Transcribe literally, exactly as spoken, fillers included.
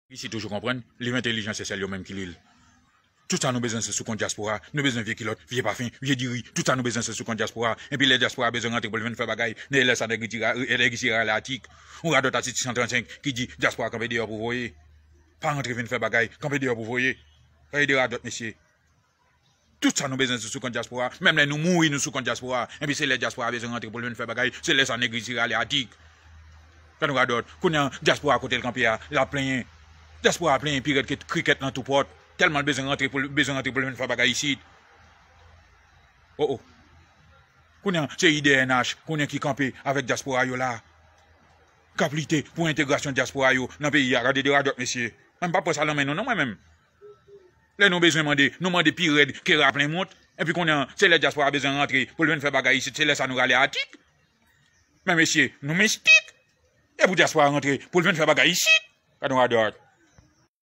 Isit, ou konprann, liv entèlijan se sèl yo menm ki li l. Tout sa nou bezwen se sou kont dyaspora. Nou bezwen vye kilòt, vye pafen, vye diri. Tout sa nou bezwen se sou kont dyaspora. Epi lè dyaspora bezwen rantre pou l vin fè bagay, lè sa nèg isi rale atik. Yon radòt atik san trannsenk ki di dyaspora kanpe deyò pou voye. Pa rantre vin fè bagay, kanpe deyò pou voye. Gade radòt, mesye. Tout sa nou bezwen se sou kont dyaspora. Menm lè nou mouri, nou sou kont dyaspora. Epi se lè dyaspora bezwen rantre pou l vin fè bagay, se lè sa nèg isi rale atik. Gade yon radòt. Kounye a, dyaspora kote l kanpe a, l ap plenyen. Dyaspora ap plenyen pi rèd ke krikèt nan tou pòt. Tèlman l bezwen rantre pou l, bezwen rantre pou l vin fè bagay isit. Oh, oh. Kounye a, se I D N H, kounye a ki kanpe avèk dyaspora yo la. K ap lite pou entegrasyon dyaspora yo nan peyi a. Gade de radòt, mesye. Mwen, m p ap pran sa nan men nou, non, mwen menm. Lè nou bezwen mande, nou mande pi rèd ke raplen mont. Epi kounye a, se lè dyaspora bezwen rantre pou l vin fè bagay isit, se lè sa nou rale atik. Men mesye, nou mistik. E pou dyaspora rantre pou l vin fè bagay isit. Gade yon radòt.